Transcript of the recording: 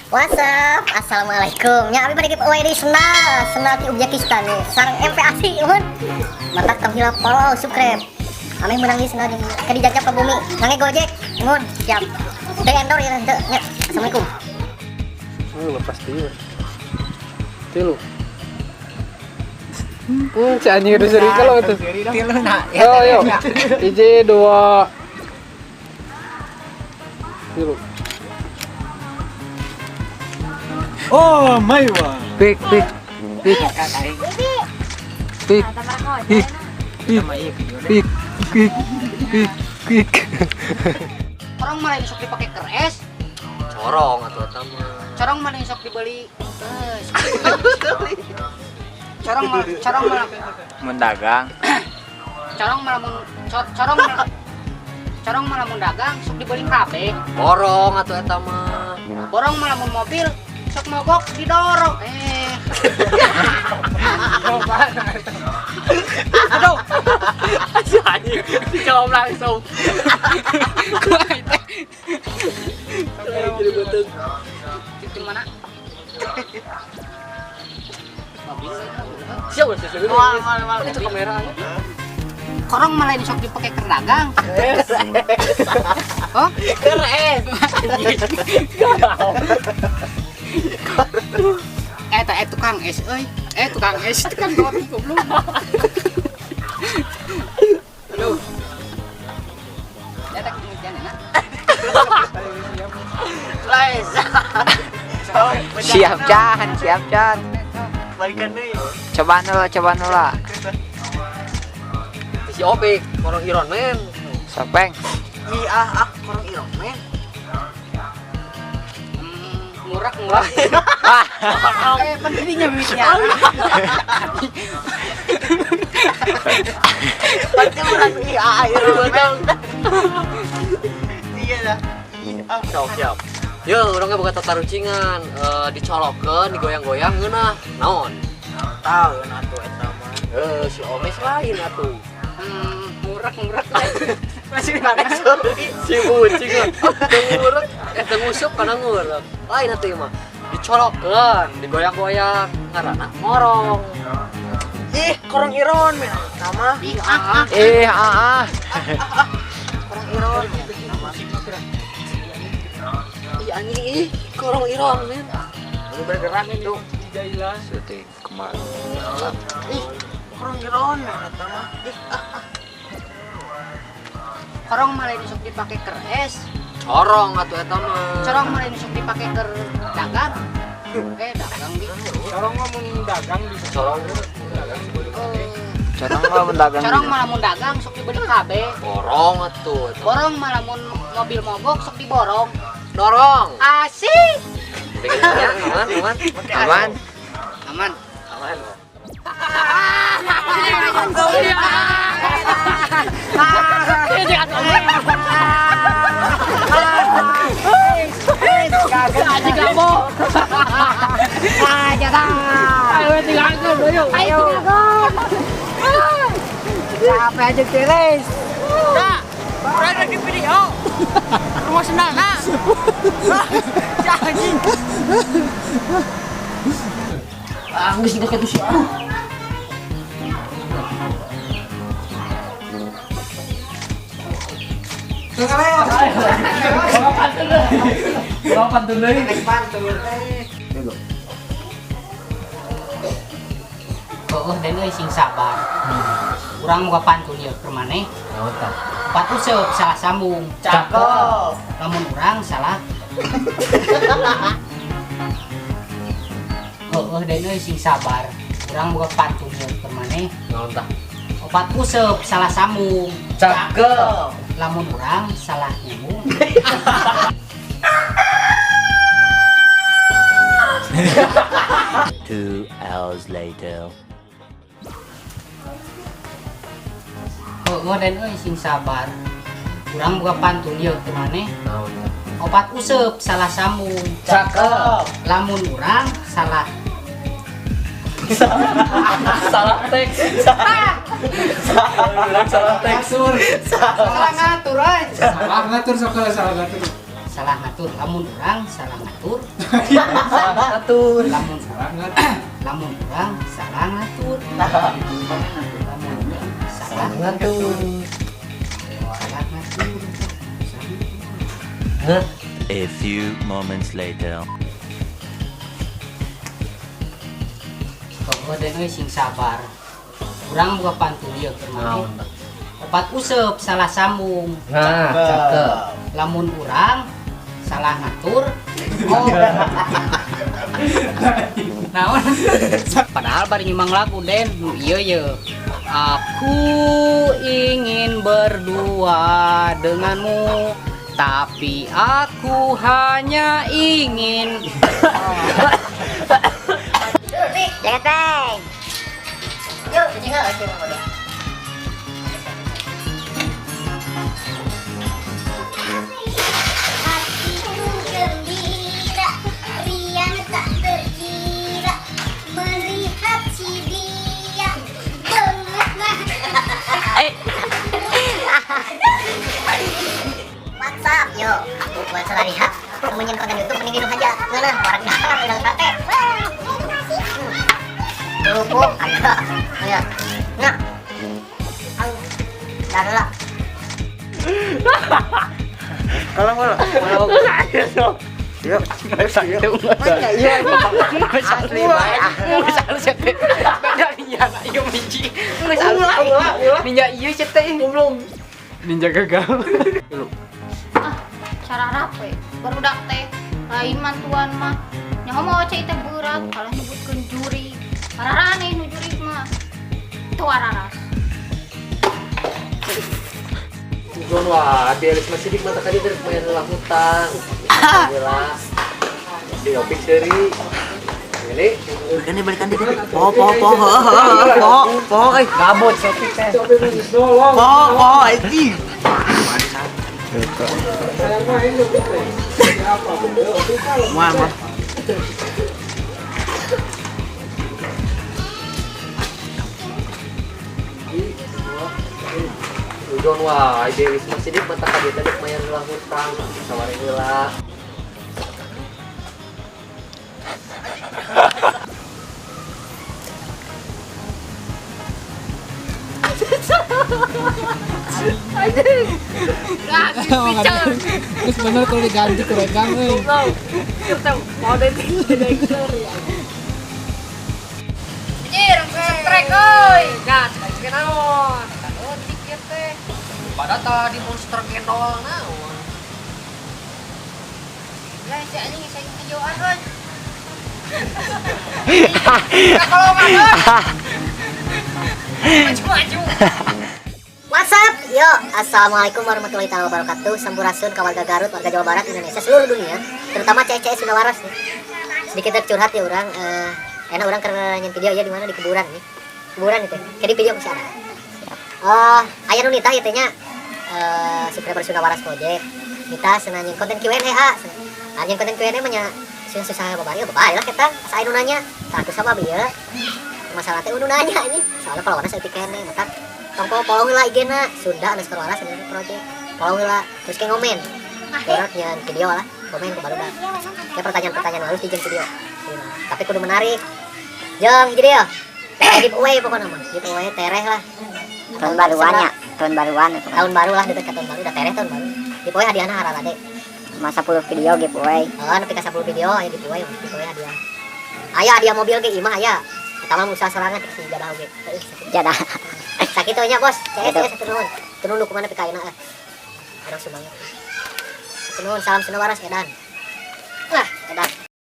What's up? Assalamualaikum. Nya abi bade giveaway di sendal, sendal ti Uzbekistan nih. Sareng MPASI mun. Matak tong hilap follow, subscribe. Ameh menang di sendal ke dijajah ke bumi. Ngangge Gojek. Mun, siap. Teu endorse ya teu nya. Assalamualaikum. Oh, lepas dia. Tilu. Si anjing udah seri kalau itu. Tilu nak. Oh, ayo. Hiji, dua. Tilu. Oh, my wah. Pik, pik, pik, pik, pik, pik, pik, pik, pik, pik. Corong malah sok dipakai keres, Corong atau eta mah. Corong malah sok dibeli. Corong malah corong malah Mun dagang. Corong malah mun corong malah corong malah mun dagang sok dibeli kabeh. Borong atau eta mah. Borong malah mun mobil sok mogok didorong. Aduh. Si anjing dijawab langsung. Jadi betul. Itu mana? Mobil. Siap sih Mal, mal, mal. Itu kamera. Korong malah ini sok dipakai keur dagang. Oh, Keren. Tukang es euy. Tukang es, tukang roti goblok. Aduh. Ya tak kemudian enak. Siap Chan, siap Chan. Balikan deui. Cobaan heula, cobaan heula. Si Opik, korong Iron Man. Sopeng. Ih ah ah korong Iron Man. Murah murah. Ah, Pendirinya duitnya. Pasti urang ih ah Iron Man. Iya dah. Ih ah. Siap, siap. Yo, urang ge boga tatarucingan, dicolokeun, digoyang-goyang ngeunah. Naon? Tahu atuh eta mah. Si Omes lain atuh. Murah murah. Masih mana? Si bucing teu ngurek, teu ngusup kana ngurek. Lain atuh ieu mah. Dicolokeun, digoyang-goyang, ngaranna ngorong. Ih, korong Iron Man eta mah. Ih, ah, ah. eh, ah, ah. Korong Iron Man eta mah. Ih anjing ih, korong Iron Man. Lu bergerak itu. Syuting kemarin. Ih, korong Iron Man eta mah. Ih ah ah. Korong malah ini sok dipakai keres. Corong atuh eta mah. Corong malah ini sok dipakai keur dagang. Dagang di. Corong mah mun dagang di Corong Corong mah mun dagang. Corong malah mun dagang sok dibeli kabeh. Borong atuh eta. Borong malah mun mobil mogok sok diborong. Dorong. Asik. Aman, aman. Aman. Aman. Aman. Capek aja tiris. Nah, berada di video. Rumah senang, nah. Anjing. Ah, geus geus kitu sih. Oh, den euy sing sabar. Urang moga pantun ieu keur maneh. Naon tah? Opat useup salah sambung. Cakep. Lamun urang salah. Heueuh den euy sing sabar. Urang boga pantun ieu keur maneh. Naon tah? Opat useup salah sambung. Cakep. Lamun urang salah nyambung. Two hours later. Heueuh den euy sing sabar. Urang boga pantun ieu keur maneh. Naon tah? Opat useup salah sambung. Cakep. Lamun urang salah Salah teks. Salah tekstur. salah ngatur euy. Salah ngatur sok salah ngatur. Salah ngatur lamun urang salah ngatur. Salah ngatur. Lamun salah ngatur. Lamun urang salah ngatur. Lamun salah ngatur. Salah ngatur. A few moments later. Pokoknya euy sing sabar. Urang boga pantun ieu keur maneh. Opat useup salah sambung. Nah, cakep. Lamun urang salah ngatur. Oh. Naon? Padahal bari nyimang lagu Den, nu ieu ye. Aku ingin berdua denganmu, tapi aku hanya ingin. Jangan teng. Yuk, tinggal aja mau. Hatiku gembira, riang tak terkira, melihat si dia bengah. What's up, yo? Aku buat salah lihat. Menyen konten YouTube mending hidup aja. Ngeunah, orang dalam urang sate. Kerupuk ada. Ya. Nah. Ang. Dah lah. Kalang wala. Yuk. Iya, asli bae. Geus halus ya teh. Beda ninja ieu miji. Geus halus. Ninja ieu sia teh. Goblok. Ninja gagal. Ah, cara rape barudak teh lain mantuan mah nyaho mau cai teh berat kalah nyebutkeun juri pararane nu juri mah teu araras. Tujuan wah, biar masih di mata kali terus main lah hutang. Gila. Si Opik seri. Ini Balikan deh. Po po po po po euy. Gabut Sopi teh. Po po anjing. Wah, mah. Tujuan wah, biar masih di mata kali terus main lah hutang. Sawari heula. Terus bener kalau diganti ke rekam euy. Anjir, strike euy. Gas, kayak naon? Leutik ieu teh. Pada tadi monster gendol naon. Lah si anjing saya videoan euy. Kakolongan euy. Maju-maju. What's up? Yo, assalamualaikum warahmatullahi taala wabarakatuh. Sampurasun ka warga Garut, warga Jawa Barat, Indonesia, seluruh dunia, terutama cewek-cewek Sunda Waras nih. Sedikit curhat ya orang, enak orang karena nyen video ya di mana di kuburan nih. Kuburan itu. Jadi video masih ada. Aya nu nitah ieu teh nya subscriber Sunda Waras Project. Nitah cenah nyen konten Q&A, ah. Nyen konten Q&A mah nya susah-susah babari, babari lah kita. Asa aya nu nanya, tah aku sama bieu. Masalah teh nu nanya ini. Soalnya kalau warna saeutik keneh, matak tong follow heula IG-na Sunda underscore Waras underscore project. Follow heula, terus kayak ngomen. Orang nyen video lah, komen ke barudak. Ya pertanyaan-pertanyaan halus di video. Tapi kudu menarik. Jeung hiji deui. Giveaway pokoknya mah, giveaway tereh lah. Tahun baruan ya, tahun baruan itu kan. Tahun baru lah, deket ke tahun baru, udah tereh tahun baru. Giveaway hadiahna haralade. Masa 10 video giveaway. Oh, nepi ka 10 video aya giveaway, giveaway hadiah. Aya hadiah mobil ge imah aya. Eta mah usaha sorangan si jadah oge. Jadah. Sakitu nya bos, CS CS hatur nuhun. Hatur nuhun dukunganna pika ayeuna. Urang Sumbawa. Hatur nuhun, salam Sunda Waras edan. Wah, edan.